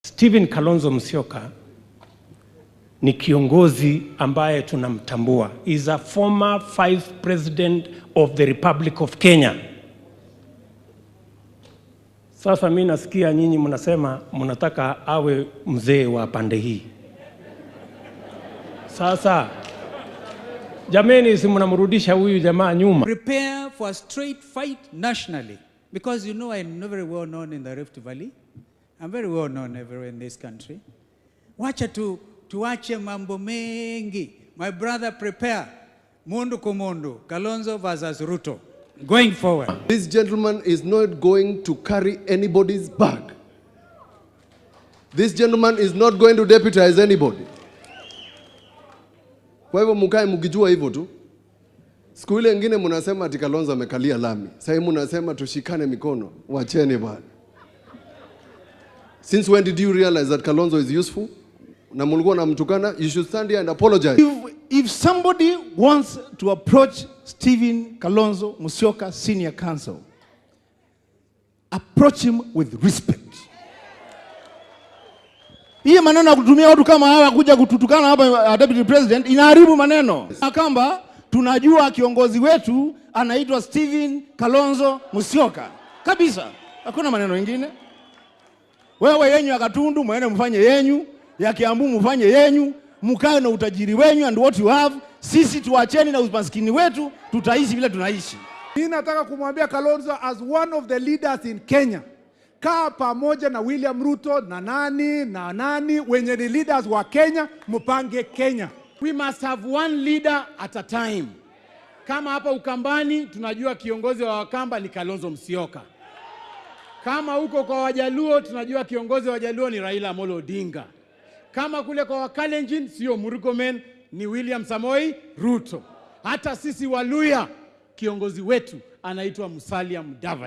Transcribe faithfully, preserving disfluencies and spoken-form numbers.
Stephen Kalonzo Musyoka ni kiongozi ambaye tunamtambua. He's a former vice president of the Republic of Kenya. Sasa mi nasikia nyinyi mnasema mnataka awe mzee wa pande hii. Sasa, jameni, si mnamrudisha huyu jamaa nyuma? Prepare for a straight fight nationally, because you know I'm not very well known in the Rift Valley. I'm very well known everywhere in this country. Wacha tu, tuache mambo mengi. My brother, prepare. Mundu ku mundu, Kalonzo versus Ruto. Going forward. This gentleman is not going to carry anybody's bag. This gentleman is not going to deputize anybody. Kwa hivyo, mkae mkijua hivyo tu. Siku ile ingine mnasema ati Kalonzo amekalia lami. Sasa hivi mnasema tushikane mikono. Wacheni bwana. Since when did you realize that Kalonzo is useful? Na mlikuwa namtukana, you should stand here and apologize. If, if somebody wants to approach Stephen Kalonzo Musyoka, senior counsel, approach him with respect. Hii maneno ya kutumia watu kama hawa kuja kututukana hapa, uh, Deputy President, inaharibu maneno. Akamba, tunajua kiongozi wetu anaitwa Stephen Kalonzo Musyoka. Kabisa. Hakuna maneno ingine. Wewe yenyu ya Katundu, mwende mfanye yenyu, ya Kiambu mfanye yenyu, mkae na utajiri wenyu and what you have. Sisi tuacheni na umaskini wetu, tutaishi vile tunaishi. Mimi nataka kumwambia Kalonzo, as one of the leaders in Kenya, kaa pamoja na William Ruto na nani na nani wenye ni leaders wa Kenya, mpange Kenya. We must have one leader at a time. Kama hapa Ukambani, tunajua kiongozi wa Wakamba ni Kalonzo Musyoka. Kama huko kwa Wajaluo, tunajua kiongozi wa Wajaluo ni Raila Amolo Odinga. Kama kule kwa Wakalenjin, sio Murkomen, ni William Samoei Ruto. Hata sisi Waluya, kiongozi wetu anaitwa Musalia Mudavadi.